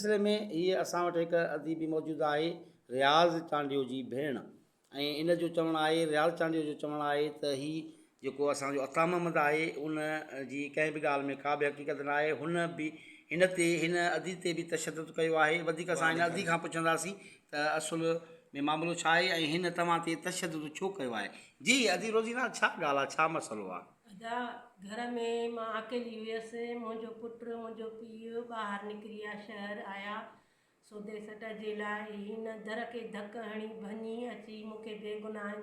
سلسلي ۾ هيء اسان وٽ هڪ ادي به موجود آهي رياض چانڊيو جي ڀيڻ ۽ ان جو چوڻ آهي رياض چانڊيو جو چوڻ آهي ته هي جيڪو اسان جو عطا محمد آهي ان جي ڪنهن به ڳالهه ۾ ڪا به حقيقت نه آهي هن به هن تي هن ادي تي به تشدد ڪيو آهي وڌيڪ اسان هن ادي کان پڇنداسين ته اصل ۾ معاملو ڇا آهي ۽ هن توهان تي تشدد ڇو ڪيو آهي جي ادي روزينا ڇا ڳالهه آهي ڇا مسئلو آهي. ادا گهر ۾ مان اڪيلي هيس، منهنجو پٽ منهنجو پيء ٻاهر نڪري ويا شهر آيا سودي سٽ جي لاء هن در کي ڌڪ هڻي ڀڃي اچي مون کي بيگناهه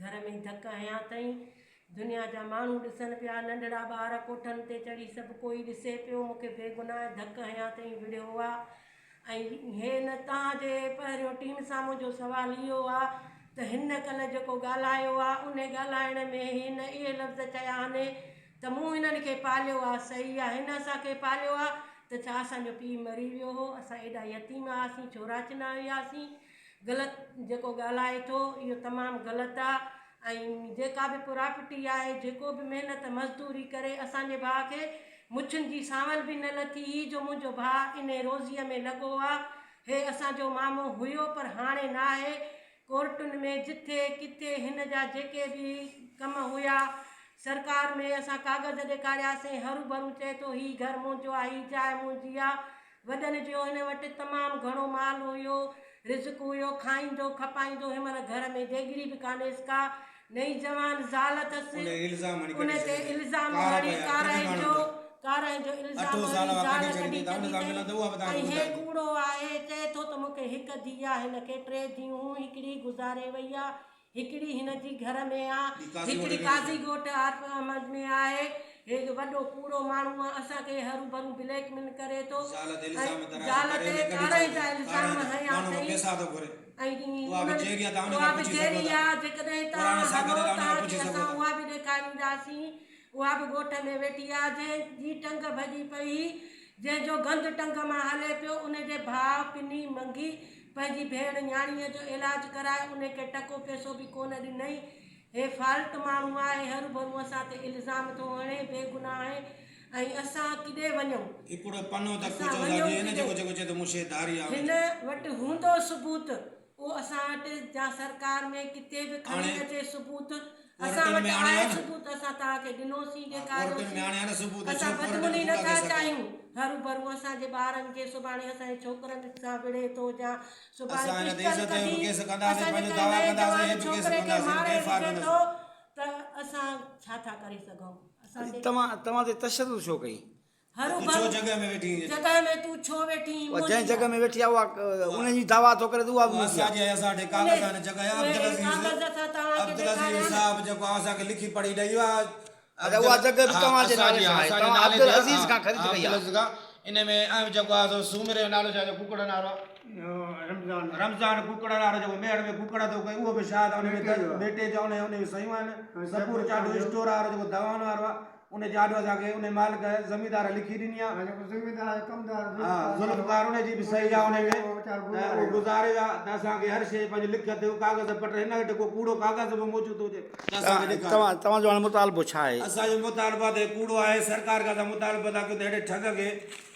گهر ۾ ڌڪ هنيا اٿئين دنيا جا ماڻهو ڏسن پيا ننڍڙا ٻار ڪوٺن تي چڙهي سڀ ڪوئي ڏسي پيو مون کي بيگناهه ڌڪ هنيا اٿئين وڙهيو آ ۽ هي نه توهان جي پهريون ٽيم سان منهنجو سوال اهو آ ته هن ڪلهه جيڪو ڳالهايو آ انهي ڳالهائڻ ۾ هن اهي لفظ چيا آهن ته مون هنن کي پاليو آ صحيح آ هن اسان کي پاليو آ ته ڇا اسان جو پيء مري ويو هو اسان ايڏا يتيم هئاسين ڇورا چنا هياسين غلط جيڪو ڳالهائي ٿو اهو تمام غلط آ ۽ جيڪا به پراپرٽي آهي جيڪو به محنت مزدوري ڪري اسان جي ڀاء کي مڇن جي سانول به نه لٿي هي جو منهنجو ڀاء انهي روزيء ۾ لڳو آ هي اسان جو مامو هيو پر هاڻي ناهي ڪورٽن ۾ جٿي ڪٿي هن جا جيڪي به ڪم هيا سرڪار ۾ اسان ڪاغذ ڏيکارياسين هروڀرو چئي ٿو هي گهر منهنجو آ هي جاء منهنجي آ وڏن جو هن وٽ تمام گهڻو مال هيو، رزق هيو، کائيندو کپائيندو هن مهل گهر ۾ ديڳڙي به ڪانهيس ڪا، نئين جوان زال اٿس، ان تي الزام هڻي ڪارائين جو ڪارائين جو الزام هڻي زال ڪڍي ڇڏي اٿئي ۽ هي ڪوڙو آهي، چئي ٿو ته مون کي هڪ ڌيء آ، هن کي ٽي ڌيئون هيون، هڪڙي گذاري وئي آ، هڪڙي هن جي گهر ۾ آ، هڪڙي قاضي ڳوٺ عارف احمد ۾ آهي. هي وڏو ڪوڙو ماڻهو آ، اسان کي هروڀرو بليڪ ميل ڪري ٿو ۽ زال تي ڪارنهن جا الزام هنيا اٿئي ۽ اها به جيئري آ، جيڪڏهن توهان هلو توهان کي اسان اها به ڏيکارينداسين. اها به ڳوٺ ۾ ويٺي آ، جنهن جي ٽنگ ڀڄي پئي هئي، جنهن جو گند ٽنگ مان هلي پيو، ان جي ڀاء پني منگي پنهنجي ڀيڻ نياڻيء جو علاج ڪرائي ان کي ٽڪو پئسو به ڪونه ڏنئي. هي فالٽ ماڻهو آهي، هروڀرو اسان تي الزام ٿو هڻي، بيگناهه آهي ۽ اسان ڪڏي وڃون؟ هڪڙو پنو ته اسان ڪجهه وڃون جي هن ڪڏي؟ جيڪو جيڪو چئي ٿو مون شيء ڌاري آ هن وٽ هوندو ثبوت، اهو اسان وٽ يا سرڪار ۾ ڪٿي به کڻي آڻي اچي ثبوت، ڪورٽن اسان وٽ ۾ آڻي آهي ها نه. ثبوت اسان توهان کي ڏنوسين ها ڪورٽن ۾ ڏيکاريوسين آڻي ها نه ثبوت ڇو اسان ڪورٽن بدمني ڪوڙا نٿا ڪيس ڪيا. چاهيون هروڀرو اسان جي ٻارن کي سڀاڻي اسان جي ڇوڪرن سان وڙهي ٿو يا سڀاڻي اسان هن تي پسٽل عزت جو ڪڍي به ڪيس ڪنداسين اسان جي پنهنجو ڪنهن دعويٰ نئين ڪنداسين جوان هي به ڪيس ڇوڪري کي ڪنداسين ماري ايف I R وجهي ڪنداسين. ٿو ته اسان ڇا ٿا ڪري سگهون اسان جي توهان توهان تي تشدد ڇو ڪئي؟ تون ڇو جڳهه ۾ ويٺي هئين؟ جڳهه ۾ تون ڇو ويٺي هئين؟ اها جنهن جڳهه ۾ ويٺي آهي اها ان جي دعويٰ ٿو ڪري ته اها به منهنجي اسان جي آهي. اسان وٽ ڪاغذ آهن جڳهه آهي عبدالعزيز عبدالعزيز صاحب جيڪو آهي اسان کي لکي پڙهي ڏئي ويو آهي. اڇا اها جڳهه به توهان جي نالي سان آهي توهان عبدالعزيز کان خريد ڪئي آهي. عبدالعزيز کان ان ۾ ۽ جيڪو آهي سو سومري جو نالو ڇا جو ڪڪڙن وارو آهي رمضان ڪڪڙن وارو جيڪو ميهڙ ۾ ڪڪڙ ٿو ڪئي اهو به شايد ان ۾ ٻيٽي جو ان ان جون صحيحون آهن صبور چانڊيو اسٽور وارو جيڪو دوائن وارو آهي ان جي آڏو اسان کي ان مالڪ زميندار لکي ڏني آ. ها ذوالفقار ان جي به صحيح آ ان ۾ ته اهو گذاري ويا ته اسان کي هر شيء پنهنجي لکت ڪاغذ پٽ هن وٽ ڪو ڪوڙو ڪاغذ به موجود هجي ته اسان کي ڏيکاري. توهان توهان جو هاڻي مطالبو ڇا آهي؟ اسان جو مطالبو آ ته هي ڪوڙو آهي سرڪار کان اسان مطالبو ٿا ڪيون ته اهڙي ٺڳ کي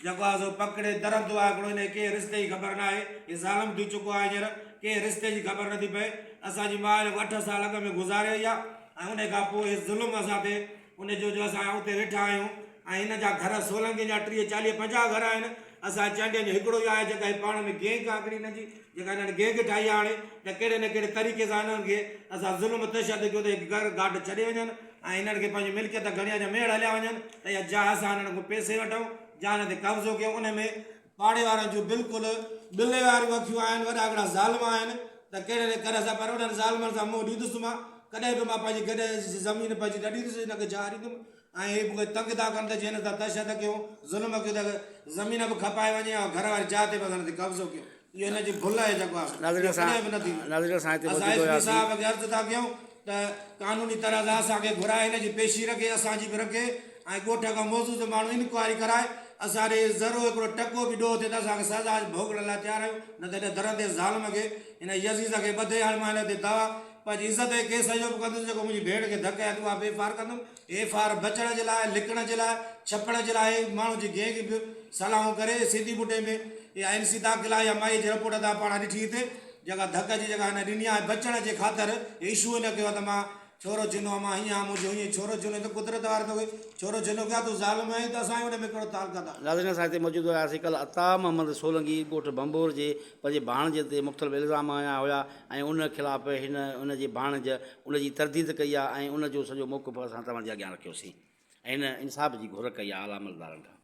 جيڪو آ سو پڪڙي درندو آ هڪڙو هن کي ڪنهن رستي جي خبر ناهي هي ظالم ٿي چڪو آ هينئر ڪنهن رستي جي خبر نٿي پئي اسان جي ماء جيڪو اٺ سال اڳ ۾ گذاري وئي آ ۽ ان کان پوء هي ظلم اسان تي ان جو جو اسان اتي ويٺا آهيون ۽ هن جا گهر سولنگين جا 30 40 50 گهر آهن اسان چانڊين جو هڪڙو ئي آهي جيڪا هي پاڻ ۾ گينگ آهي هڪڙي هن جي جيڪا هنن گينگ ٺاهي آهي هاڻي ته ڪهڙي نه ڪهڙي طريقي سان هنن کي اسان ظلم تشدد ڪيو ته هي گهر گاٽ ڇڏي وڃن ۽ هنن کي پنهنجي ملڪيت گهڻي آهي جا ميڙ هليا وڃن ته اها جاء اسان هنن کان پئسي وٺون جا هن تي قبضو ڪيون ان ۾ پاڙي وارن جون بلڪل ٻلي واريون اکيون آهن، وڏا هڪڙا ظالم آهن ته ڪهڙي نه ڪري سان پر انهن ظالمن سان منهن ڏيندس مان، ڪڏهن به مان پنهنجي گڏهه جي زمين پنهنجي نه ڏيندس نه ڪي جاء ڏيندم ۽ هي مون کي تنگ ٿا ڪن ته جي هن سان تشدد ڪيون، ظلم ڪيون ته زمين به کپائي وڃي ۽ گهر واري جاء تي به اسان تي قبضو ڪيون. اهو هن جي ڀل آهي جيڪو آهي سو ناظرين اهو ڪڏهن به نه ٿيندو. ناظرين اسان هتي اسان موجود ايس پي هياسين. صاحب کي عرض ٿا ڪيون ته قانوني طرح سان اسان کي گهرائي هن جي پيشي رکي اسان جي به رکي ۽ ڳوٺ کان موجود ماڻهو انڪوائري ڪرائي اسان ڏي ذرو هڪڙو ٽڪو به ڏوهه ٿئي ته اسان کي سزا ڀوڳڻ لاء تيار آهيون نه ته هن درندي ظالم کي هن يزيد کي ٻڌي هاڻي مان هن تي دعويٰ پنهنجي عزت جي ڪيس جو به ڪندس جيڪو منهنجي ڀيڻ کي ڌڪ هنيا ته اها به ايف I R ڪندم ايف I R بچڻ جي لاء لڪڻ جي لاء ڇپڻ جي لاء ماڻهن جي گينگ به. صلاحون ڪري سيڌي ٻوٽي ۾ اها اين سي داخل آهي اها مائي جي رپورٽ توهان پاڻ ڏٺي هتي جيڪا ڌڪ جي جيڪا هن ڏني آهي بچڻ جي خاطر اشو هن ڪيو آهي ته مان ڇورو ڇنو آهي مان هيئن آهيان منهنجو هيئن ڇورو ڇنو ته قدرت واري توکي ڇورو ڇنو ڪيو آهي تون ظالم آهين ته اسان جو ان ۾ ڪهڙو تعلقات آهي. ناظرين اسان هتي موجود هياسين ڪلهه عطا محمد سولنگي ڳوٺ ڀنڀور جي پنهنجي ڀاڻج تي مختلف الزام هنيا هيا ۽ ان خلاف هن ان جي ڀاڻج ان جي ترديد ڪئي آهي ۽ ان جو سڄو موقف اسان توهان جي اڳيان رکيوسين ۽ هن انصاف جي گهر ڪئي آهي اعليٰ عملدارن کان.